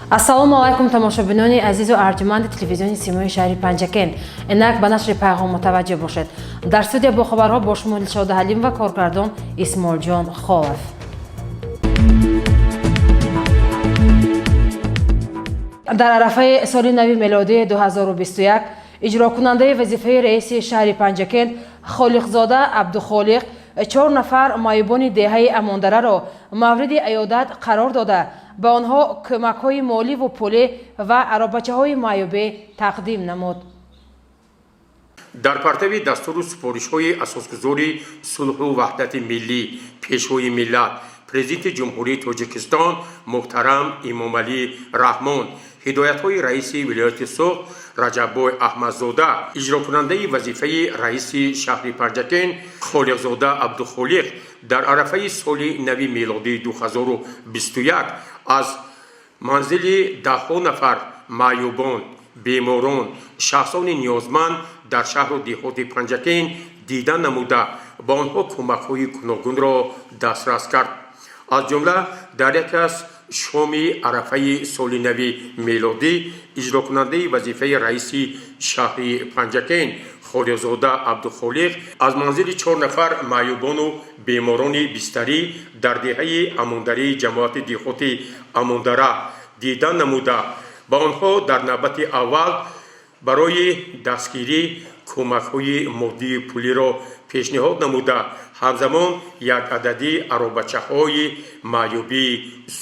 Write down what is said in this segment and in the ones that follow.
Ассалому алайкум, тамошобинони азизу арҷуманди телевизиони Симои шаҳри Панҷакент. Инак ба нашри пайғом мутаваҷҷеҳ бошед. Дар студия бо хабарҳо бо шумо Дилшода Ҳалим ва коргардон Исмоилҷон Холов. Дар арафаи соли нави мелодии 2021 иҷрокунандаи вазифаи раиси шаҳри Панҷакент Холиқзода Абдухолиқ чор нафар маъюбони деҳаи Амондараро мавриди аёдат қарор дода, ба онҳо кӯмакҳои моливу пулӣ ва аробачаҳои маъюбӣ тақдим намуд. Дар партави дастуру супоришҳои асосгузори сулҳу ваҳдати миллӣ, Пешвои миллат, Президенти Ҷумҳурии Тоҷикистон муҳтарам Эмомалӣ Раҳмон, ҳидоятҳои раиси вилояти Суғд Раҷаббой Аҳмадзода, иҷрокунандаи вазифаи раиси шаҳри Панҷакент Холиқзода Абдухолиқ дар арафаи соли нави мелодии 2021 аз манзили даҳҳо нафар маъюбон, беморон, шахсони ниёзманд дар шаҳру деҳоти Панҷакент дида намуда, ба онҳо кӯмакҳои гуногунро дастрас кард. Аз ҷумла дар яке аз шоми арафаи соли нави мелодӣ иҷрокунандаи вазифаи раиси шаҳри Панҷакент Холиқзода Абдухолиқ аз манзили чор нафар маъюбону беморони бистарӣ дар деҳаи Амондарии ҷамоати деҳоти Амондара дида намуда, ба онҳо дар навбати аввал барои дастгирӣ кӯмакҳои моддию пулиро пешниҳод намуда, ҳамзамон як адади аробачаҳои маъюбӣ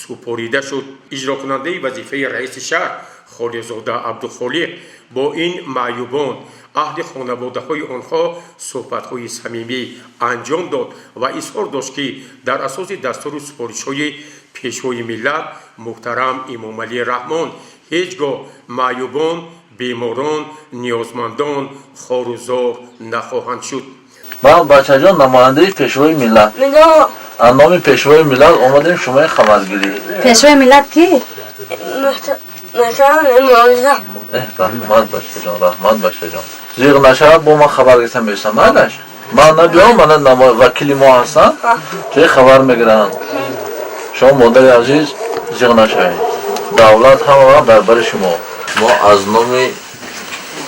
супорида шуд. Иҷрокунандаи вазифаи раиси шаҳр Холиқзода Абдухолиқ бо ин маъюбон, аҳли хонаводаҳои онҳо суҳбатҳои самимӣ анҷом дод ва изҳор дошт, ки дар асоси дастуру супоришҳои Пешвои миллат муҳтарам Эмомалӣ Раҳмон ҳеҷ гоҳ маъюбон, беморон, ниёзмандон хору зор нахоҳанд шуд. Ман, бачаҷон, намояндаи Пешвои миллат, аз номи Пешвои миллат омадем шумои хабаргирӣ. Пешвои миллат ки? Раҳмат, бачаҷон, раҳмат, бачаҷон. Зиқ нашавад, бо ман хабар гирифтан мешавам, майлаш. Ман набиём, мана вакили мо ҳастанд, ҷои хабар мегиранд. Шумо, модари азиз, зиқ нашавед, давлат ҳама вақт дар бари шумо. Мо аз номи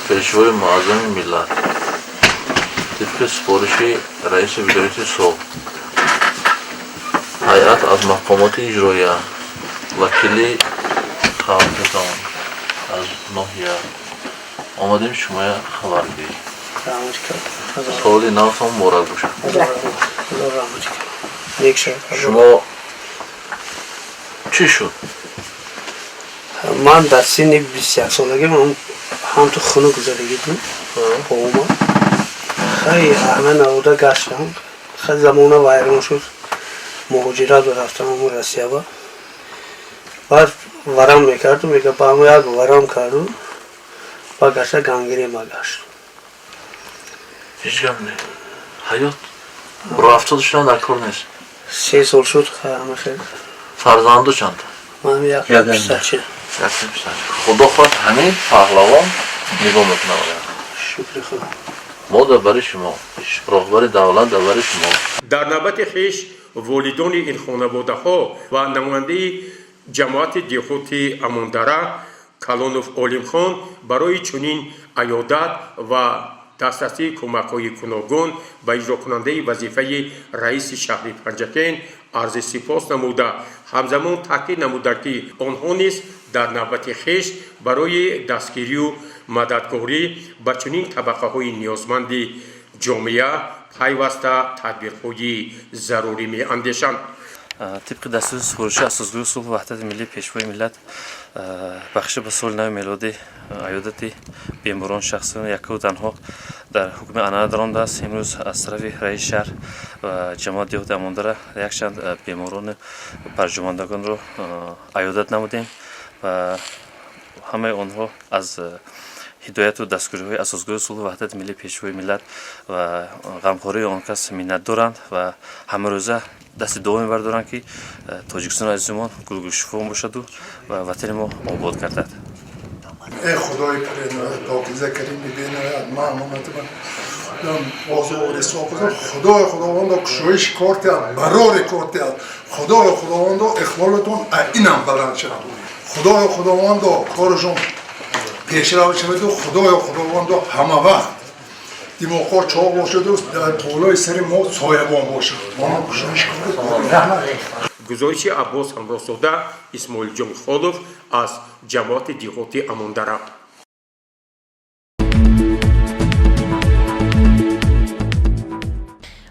Пешвои муаззами миллат, тибқи супориши раиси вилояти Суғд, ҳайат аз мақомоти иҷроия, вакили халқитон аз ноҳия омадем шумоя хабаргирӣ. Соли навтон муборак бошад. Шумо чӣ шуд? Ман дар синни 21 солагӣ ҳамту хунук задагӣ будам поума. Хай, ҳама навода гаштам. Хай, замона вайрон шуд, муҳоҷират рафтам ҳамо Россияба. Баъд варам мекардум, мега ба ҳамо як варам карду, ба гашта гангрема гашт. Ҳеҷ гап не, ҳаёт роҳафтода шудан дар кор нест. 3 сол шуд, хай, ҳама хел. Фарзанду чанда? Ман як писарча. Якта писарча. Худо хоҳад, ҳамин паҳлавон нигоҳ мекунад. Шукри Худо. Мо дар бари шумо, роҳбари давлат дар бари шумо. Дар навбати хеш волидони ин хонаводаҳо ва намояндаи ҷамоати деҳоти Амондара Калонов Олимхон барои чунин аёдат ва дастрасии кӯмакҳои гуногун ба иҷрокунандаи вазифаи раиси шаҳри Панҷакент арзи сипос намуда, ҳамзамон таъкид намуданд, ки онҳо низ дар навбати хеш барои дастгирию мададгорӣ ба чунин табақаҳои ниёзманди ҷомеа пайваста тадбирҳои зарурӣ меандешанд. Тибқи дастури супориши асосгузори сулҳу ваҳдати миллӣ, Пешвои миллат, бахшида ба соли нави мелодӣ аёдати беморон, шахсони яккаву танҳо дар ҳукми анъана даромадааст. Имрӯз аз тарафи раиси шаҳр ва ҷамоат деҳоти Амондара якчанд беморону барҷомондагонро аёдат намудем ва ҳамаи онҳо аз ҳидояту дастгириҳои асосгузори сулҳу ваҳдати миллӣ, Пешвои миллат ва ғамхории он кас миннатдоранд ва ҳамарӯза дасти дуо мебардоранд, ки Тоҷикистони азизимон гулгулшукуфон бошаду ва ватани мо обод гардад. Эй Худои пурниҳоят, покиза, карими бениҳоят, ман амонатима озори соқуза. Худои Худовандо, кушоиш кор тиҳад, барори кор тиҳад. Худои Худовандо, иқболатон инам баланд шавад. Худоё Худовандо, корашон пешрав шаваду Худоё Худовандо, ҳама вақт димоғҳо чоқ бошаду дар болои сари мо соябон бошад. Раҳмат. Гузориши Аббос Ҳамроҳзода, Исмоилҷон Холов аз ҷамоати деҳоти Амондара.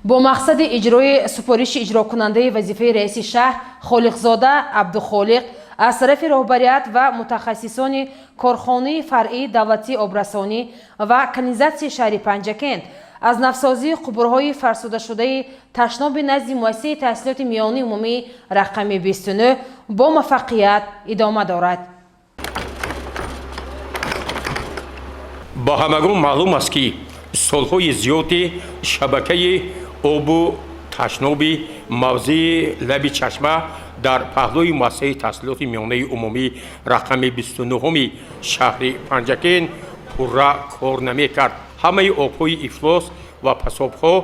Бо мақсади иҷрои супориши иҷрокунандаи вазифаи раиси шаҳр Холиқзода Абдухолиқ аз тарафи роҳбарият ва мутахассисони корхонаи фаръии давлатии обрасонӣ ва канализатсияи шаҳри Панҷакент аз навсозии қубурҳои фарсудашудаи ташноби назди муассисаи таҳсилоти миёнаи умумии рақами 29 бо муваффақият идома дорад. Ба ҳамагон маълум аст, ки солҳои зиёди шабакаи обу ташноби мавзеи лаби чашма дар паҳлӯи муассисаи таҳсилоти миёнаи умумӣ рақами 29-уми шаҳри Панҷакент пурра кор намекард. Ҳамаи обҳои ифлос ва пасобҳо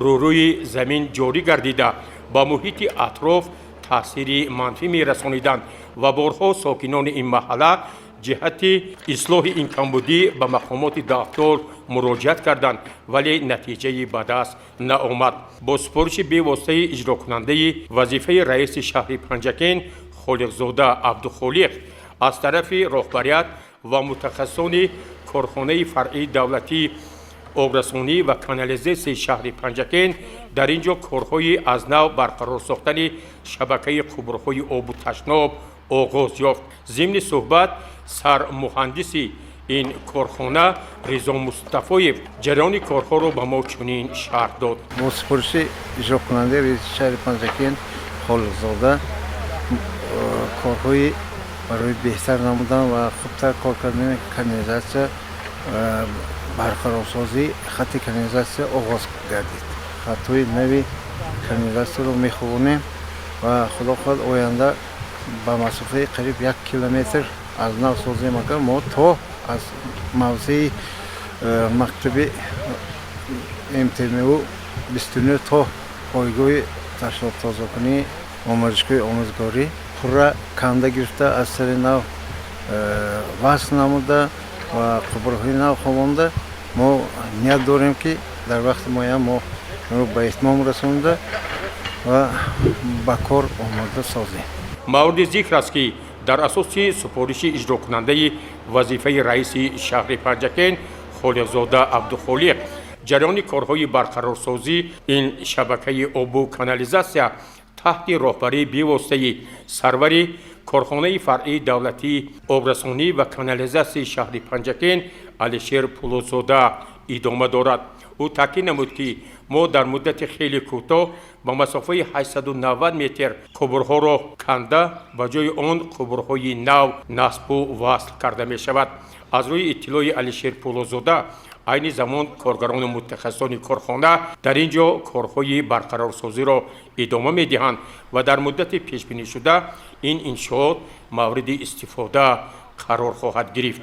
рӯрӯи замин ҷорӣ гардида, ба муҳити атроф таъсири манфӣ мерасониданд ва борҳо сокинони ин маҳалла ҷиҳати ислоҳи ин камбудӣ ба мақомоти дахлдор муроҷиат карданд, вале натиҷаи ба даст наомад. Бо супориши бевоситаи иҷрокунандаи вазифаи раиси шаҳри Панҷакент Холиқзода Абдухолиқ аз тарафи роҳбарият ва мутахассисони корхонаи фаръии давлатии обрасонӣ ва канализатсияи шаҳри Панҷакент дар ин ҷо корҳои аз нав барқарор сохтани шабакаи қубурҳои обу ташноб оғоз ёфт. Зимни суҳбат сармуҳандиси ин корхона Ризо Мустафоев ҷараёни корҳоро ба мо чунин шарҳ дод. Бо супориши иҷрокунандаи раиси шаҳри Панҷакент Холиқзода корҳои барои беҳтар намудан ва хубтар кор кардани канализатсия, барқарорсозии хатти канализатсия оғоз гардид. Хатҳои нави канализатсияро мехобонем ва худо хоҳад, оянда ба масофаи қариб 1 километр аз нав созем. Агар мо то аз мавзеи мактаби МТМУ 29 то пойгоҳи ташнобтозакунии омӯзишгоҳи омӯзгорӣ пурра канда гирифта, аз сари нав васл намуда ва қубурҳои нав хобонда, мо ният дорем, ки дар вақти муайян мо ба итмом расонда ва ба кор омода созем. Мавриди зикр аст, ки дар асоси супориши иҷрокунандаи вазифаи раиси шаҳри Панҷакент Холиқзода Абдухолиқ ҷараёни корҳои барқарорсозӣ ин шабакаи обу канализатсия таҳти роҳбарии бевоситаи сарвари корхонаи фаръии давлатии обрасонӣ ва канализатсияи шаҳри Панҷакент Алишер Пулодзода идома дорад. Ӯ таъкид намуд, ки мо дар муддати хеле кӯтоҳ ба масофаи 890 метр қубурҳоро канда, ба ҷои он қубурҳои нав насбу васл карда мешавад. Аз рӯи иттилои Алишер Пулодзода, айни замон коргарону мутахассисони корхона дар ин ҷо корҳои барқарорсозиро идома медиҳанд ва дар муддати пешбинишуда ин иншоот мавриди истифода қарор хоҳад гирифт.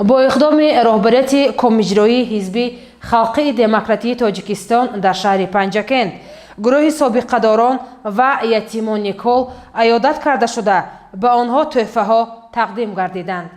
Бо иқдоми роҳбарияти Комиҷроии Ҳизби Халқии Демократии Тоҷикистон дар шаҳри Панҷакент гурӯҳи собиқадорон ва ятимони кол аёдат карда шуда, ба онҳо тӯҳфаҳо тақдим гардиданд.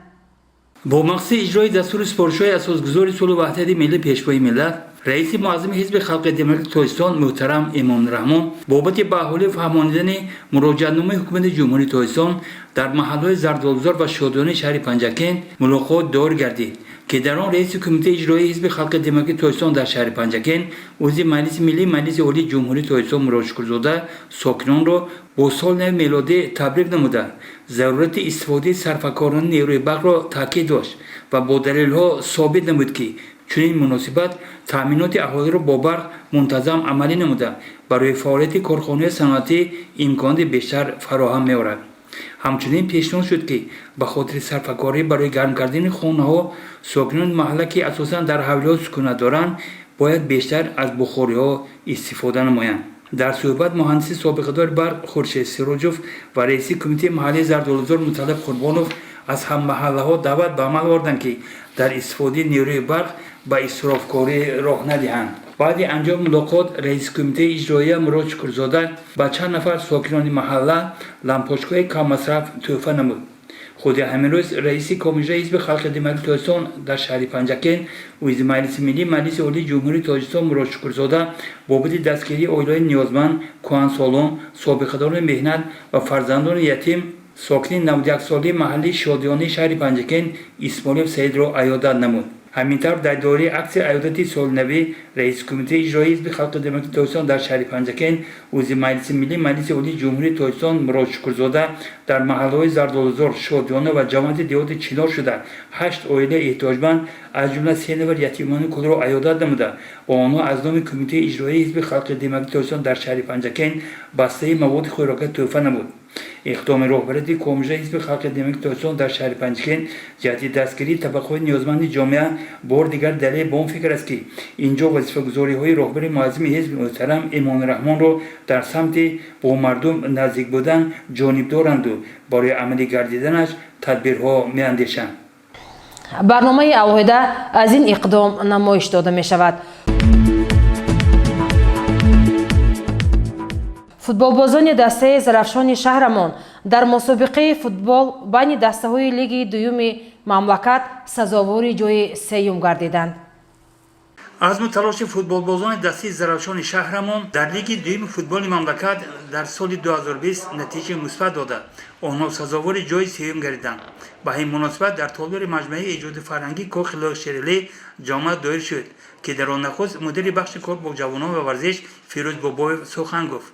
Бо мақсади иҷрои дастури супоришҳои асосгузори сулҳу ваҳдати миллӣ, Пешвои миллат, раиси муаззами Ҳизби Халқи Демократии Тоҷикистон муҳтарам Эмомалӣ Раҳмон бобати ба аҳолӣ фаҳмонидани муроҷиатномаи Ҳукумати Ҷумҳурии Тоҷикистон дар маҳаллаҳои Зардолузор ва Шодиёнаи шаҳри Панҷакент мулоқот доир гардид, ки дар он раиси Кумитаи иҷроии Ҳизби Халқи Демократии Тоҷикистон дар шаҳри Панҷакент, узви Маҷлиси Миллии Маҷлиси Олии Ҷумҳурии Тоҷикистон Мурод Шукурзода сокинонро бо соли нави мелодӣ табрик намуда, зарурати истифодаи сарфакоронаи нерӯи барқро таъкид дошт ва бо далелҳо собит намуд, ки чунин муносибат таъминоти аҳолиро бо барқ мунтазам амалӣ намуда, барои фаъолияти корхонаҳои саноатӣ имконоти бештар фароҳам меорад. Ҳамчунин пешниҳод шуд, ки ба хотири сарфакорӣ барои гарм кардани хонаҳо сокинони маҳалла, ки асосан дар ҳавлиҳо сукунат доранд, бояд бештар аз бухориҳо истифода намоянд. Дар суҳбат муҳандиси собиқадори барқ Хуршед Сироҷов ва раиси кумитаи маҳаллии Зардолузор Муталлиб Қурбонов Аз ҳаммаҳаллаҳо даъват ба амал оварданд, ки дар истифодаи нерӯи барқ ба исрофкорӣ роҳ надиҳанд. Баъди анҷоми мулоқот раиси кумитаи иҷроия Мурод Шукрзода ба чанд нафар сокинони маҳалла лампочкаҳои каммасраф тӯҳфа намуд. Худи ҳамин рӯз раиси Кумитаи ҳизби халқи демократии Тоҷикистон дар шаҳри Панҷакент, узви Маҷлиси Миллӣ Маҷлиси Олии Ҷумҳурии Тоҷикистон Мурод Шукрзода бобати дастгирии оилаҳои ниёзманд, кӯҳансолон, собиқадорони меҳнат ва фарзандони ятим сокини 91-солаи маҳаллии Шодиёнаи шаҳри Панҷакент Исмоилов Саидро аёдат намуд. Ҳамин тавр, дар доираи аксияи аёдати солинавӣ раиси Кумитаи иҷроии ҳизби халқи демократии Тоҷикистон дар шаҳри Панҷакент, узви Маҷлиси Миллӣ Маҷлиси Олии Ҷумҳурии Тоҷикистон Мурод Шукрзода дар маҳаллаҳои Зардолузор, Шодиёна ва ҷамоати деҳоти Чинор шуда, ҳашт оилаи эҳтиёҷманд, аз ҷумла се нафар ятимони кулро аёдат намуда, ба онҳо аз номи Кумитаи иҷроии ҳизби халқи демократии Тоҷикистон дар шаҳри Панҷакент бастаи маводи хӯрокӣ тӯҳфа намуд. Иқдоми роҳбарияти Кумитаи ҳизби халқи демократии Тоҷикистон дар шаҳри Панҷакент ҷиҳати дастгирии табақаҳои ниёзманди ҷомеа бори дигар далел ба он фикр аст, ки инҷо вазифагузориҳои роҳбари муаззами ҳизби муҳтарам Эмомалӣ Раҳмонро дар самти бо мардум наздик будан ҷонибдоранду барои амалӣ гардиданаш тадбирҳо меандешанд. Барномаи алоҳида аз ин иқдом намоиш дода мешавад. Футболбозони дастаи Зарафшони шаҳрамон дар мусобиқаи футбол байни дастаҳои лиги дуюми мамлакат сазовори ҷои сеюм гардиданд. Азму талоши футболбозони дастаи Зарафшони шаҳрамон дар лиги дуюми футболи мамлакат дар соли 2020 натиҷаи мусбат дода, онҳо сазовори ҷои сеюм гардиданд. Ба ҳамин муносибат дар толори маҷмӯаи эҷоди фарҳангӣ Кохи Лоиқ Шералӣ ҷомеа доир шуд, ки дар он нахуст мудири бахши кор бо ҷавонон ва варзиш Фирӯз Бобоев сухан гуфт.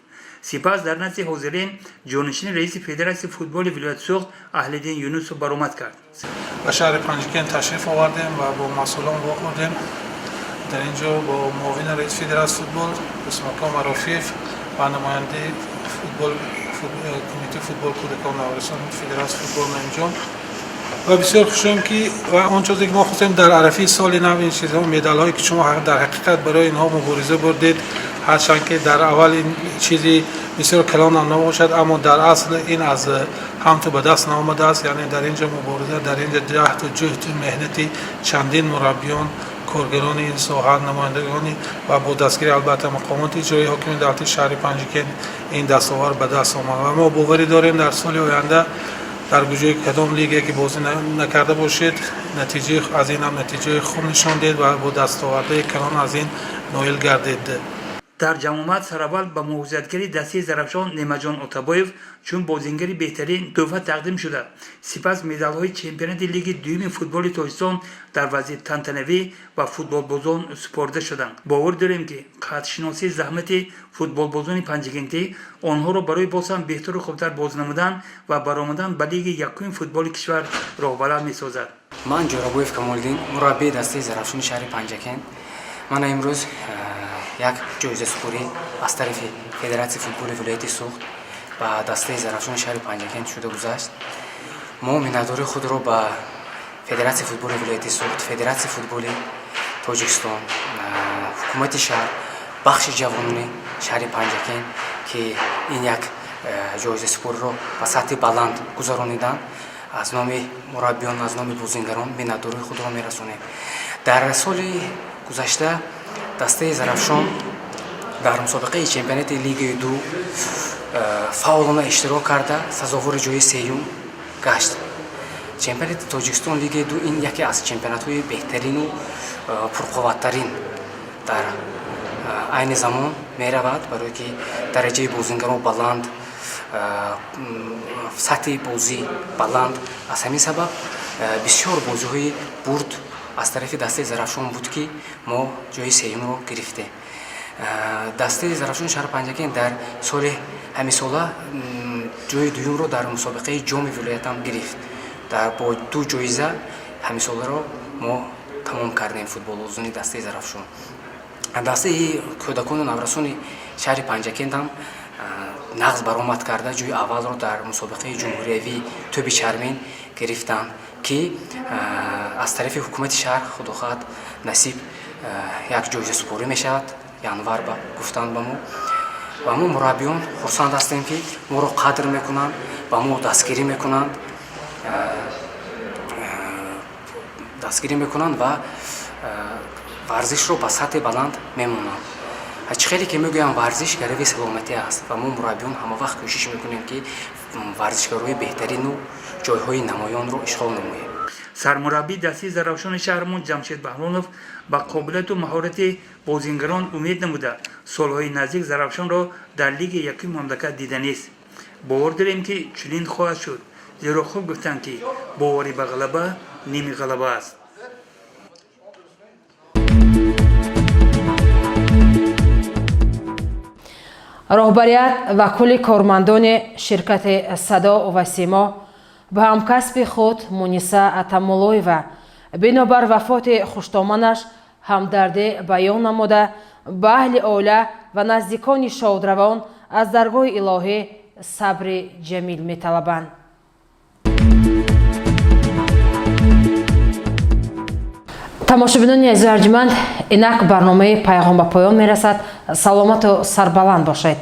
Сипас дар назди ҳозирин ҷонишини раиси Федератсияи футболи вилояти Суғд Аҳлиддин Юнусов баромад кард. Ба шаҳри Панҷакент ташриф овардем ва бо масъулон вохӯрдем. Дар ин ҷо бо муовини раиси Федератсияи футбол Исмоилком Марофиев ва намояндаи кумитаи футбол кӯдакон наврасон Федератсияи футбол Наимҷон ва бисёр хушем, ки ва он чизе ки мо хостем дар арафаи соли нав, ин чизҳо, медалҳое ки шумо дар ҳақиқат барои инҳо мубориза бурдед, ҳарчанд ки дар аввал ин чизи бисёр калонам набошад, аммо дар асл ин аз ҳамту ба даст наомадааст. Яъне дар ин ҷо мубориза, дар ин ҷо ҷаҳду ҷуҳду меҳнати чандин мураббиён, коргарони ин соҳа, намояндагони ва бо дастгири албатта мақомоти иҷроии ҳокими давлати шаҳри Панҷакент ин дастовард ба даст омад. Ва мо боварӣ дорем, дар соли оянда дар куҷои кадом лига ки бозӣ накарда бошед, натиҷаи аз ин ҳам натиҷаи хуб нишон диҳед ва бо дастовардаи калон аз ин ноил гардед. Дар ҷамъомад сараввал ба муҳофизатгари дастаи Зарафшон Неъматҷон Отабоев чун бозингари беҳтарин тӯҳфа тақдим шуда, сипас медалҳои чемпионати лиги дуюми футболи Тоҷикистон дар вазъи тантанавӣ ба футболбозон супорида шуданд. Бовар дорем, ки қадршиносии заҳмати футболбозони панҷакентӣ онҳоро барои боз ҳам беҳтару хубтар боз намудан ва баромадан ба лиги якуми футболи кишвар роҳбалад месозад. Ман Ҷӯрабоев Камолиддин, мураббии дастаи Зарафшони шаҳри Панҷакент. Мана имрӯз як ҷоизасупорӣ аз тарафи Федератсияи футболи вилояти Суғд ба дастаи Зарафшони шаҳри Панҷакент шуда гузашт. Мо миннатдории худро ба Федератсияи футболи вилояти Суғд, Федератсияи футболи Тоҷикистон, ҳукумати шаҳр, бахши ҷавонони шаҳри Панҷакент, ки ин як ҷоизасупориро ба сатҳи баланд гузарониданд, аз номи мураббиён, аз номи бозингарон миннатдории худро мерасонем. Дар соли гузашта дастаи Зарафшон дар мусобиқаи чемпионати лигаи ду фаъолона иштирок карда, сазовори ҷои сеюм гашт. Чемпионати Тоҷикистон лигаи ду ин яке аз чемпионатҳои беҳтарину пурқувваттарин дар айни замон меравад, барое ки дараҷаи бозингарон баланд, сатҳи бозӣ баланд. Аз ҳамин сабаб бисёр бозиҳои бурд аз тарафи дастаи Зарафшон буд, ки мо ҷои сеюмро гирифтем. Дастаи Зарафшони шаҳри Панҷакент дар соли ҳаминсола ҷои дуюмро дар мусобиқаи ҷоми вилоятам гирифт. Бо ду ҷоиза ҳаминсоларо мо тамом кардем, футболбозони дастаи Зарафшон. Дастаи кӯдакону наврасони шаҳри Панҷакент ҳам нағз баромад карда, ҷои аввалро дар мусобиқаи ҷумҳуриявии тӯби чармин гирифтанд, ки аз тарафи ҳукумати шаҳр, худо хоҳад, насиб як ҷоизасупорӣ мешавад январ, ба гуфтанд ба мо. Ва мо мураббиён хурсанд ҳастем, ки моро қадр мекунанд, ба мо дастгирӣ мекунанд. Дастгирӣ мекунанд ва варзишро ба сатҳи баланд мемонанд. Чӣ хеле ки мегӯям, варзиш гарави саломатӣ аст ва мо мураббиён ҳамавақт кӯшиш мекунем, ки варзишгарои беҳтарину ҷойҳои намоёнро ишғол намоем. Сармураббии дастаи Зарафшони шаҳрмон Ҷамшед Баҳлонов ба қобилияту маҳорати бозингарон умед намуда, солҳои наздик Зарафшонро дар лигаи якуми мамлакат диданист. Бовар дорем, ки чунин хоҳад шуд, зеро хуб гуфтанд, ки боварӣ ба ғалаба ними ғалаба аст. Роҳбарият ва кулли кормандони ширкати Садо ва Симо ба ҳамкасби худ Муниса Атамуллоева бинобар вафоти хуштоманаш ҳамдардӣ баён намуда, ба аҳли оила ва наздикони шодравон аз даргоҳи илоҳӣ сабри ҷамил металабанд. Тамошобинони азизу арҷманд, инак барномаи Пайғом ба поён мерасад. Саломату сарбаланд бошед.